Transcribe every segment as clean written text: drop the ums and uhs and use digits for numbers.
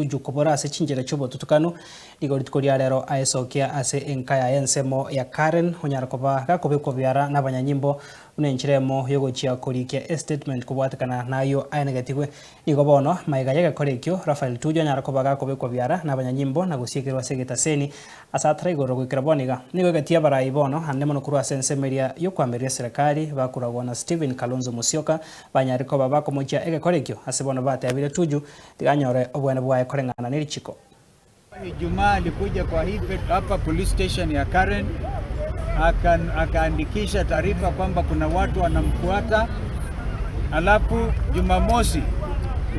Tuju kobora ase chinchera chiobotutukanu nigo rituko ria rero aesokia ase enka yaye ensemo ya Karen onyara koba gakobekwa biara na abanyanyimbo buna enchera emo yogochia korikia estatement kobwatekana nayo aenegetigwe. Nigo bono maiga yegekora ekio Raphael Tuju anyara koba gakobekwa biara na abanyanyimbo na gosiekerwa ase egetaseni ase atara igoro goikera bono iga. Nigo egetia abarai bono ande mono korwa ase ensemo eria yokoamereria eserekari bakoragwa na Stephen Kalonzo Musyoka banyare koba bakomochia egekora ekio ase bono batebire Tuju tiga anyore obwene bwaye koreng'ana nerichiko. Ijumaa alikuja kwa hii hapa police station ya Karen akaandikisha taarifa kwamba kuna watu wanamfuata. Alafu Jumamosi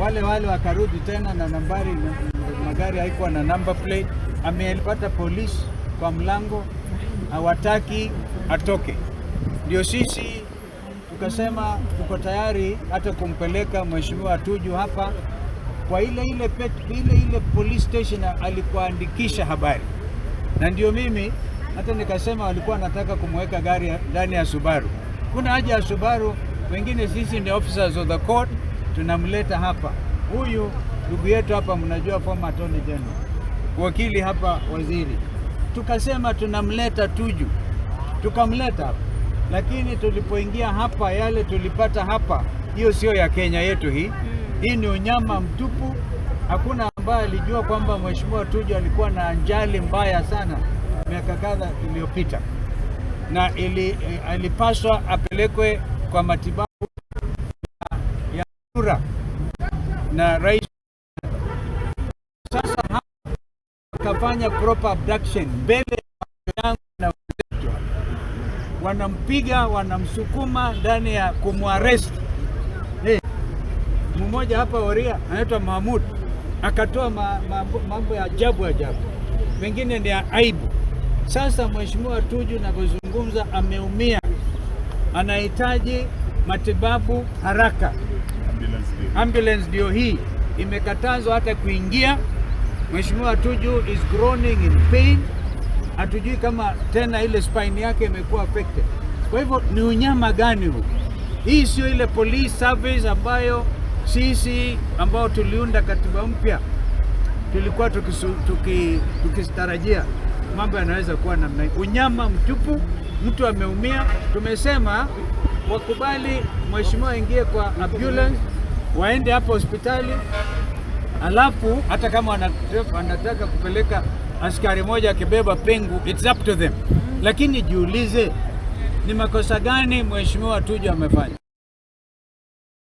wale wale wakarudi tena na nambari, magari haikuwa na number plate. Amepata polisi kwa mlango, hawataki atoke. Ndio sisi tukasema tuko tayari hata kumpeleka Mheshimiwa Tuju hapa kwa ile ile police station alikuandikisha habari, na ndio mimi hata nikasema walikuwa wanataka kumweka gari ndani ya Subaru. Kuna haja ya Subaru, wengine sisi ni officers of the court, tunamleta hapa. Huyu ndugu yetu hapa, mnajua former attorney general, wakili hapa, waziri, tukasema tunamleta Tuju, tukamleta hapa, lakini tulipoingia hapa, yale tulipata hapa, hiyo sio ya Kenya yetu hii. Hii ni unyama mtupu. Hakuna ambaye alijua kwamba Mheshimiwa Tuju alikuwa na ajali mbaya sana miaka kadha iliyopita, na alipaswa apelekwe kwa matibabu ya dharura na rais. Sasa hapa akafanya proper abduction mbele yangu na wenzetu, wanampiga wanamsukuma ndani ya kumuarrest. Hey, mmoja hapa Oria anaitwa Mahmud akatoa mambo ya ajabu ajabu, mengine ni ya aibu. Sasa Mheshimiwa Tuju navyozungumza, ameumia, anahitaji matibabu haraka. Ambulance ndio hii imekatazwa hata kuingia. Mheshimiwa Tuju is groaning in pain, hatujui kama tena ile spine yake imekuwa affected. Kwa hivyo ni unyama gani huu? Hii sio ile police service ambayo sisi ambao tuliunda katiba mpya tulikuwa tukitarajia mambo yanaweza kuwa namna hii. Unyama mtupu, mtu ameumia. Tumesema wakubali mheshimiwa aingie kwa ambulance, waende hapo hospitali, alafu hata kama wanataka kupeleka askari moja akibeba pingu, it's up to them. Lakini jiulize ni makosa gani mheshimiwa Tuju amefanya?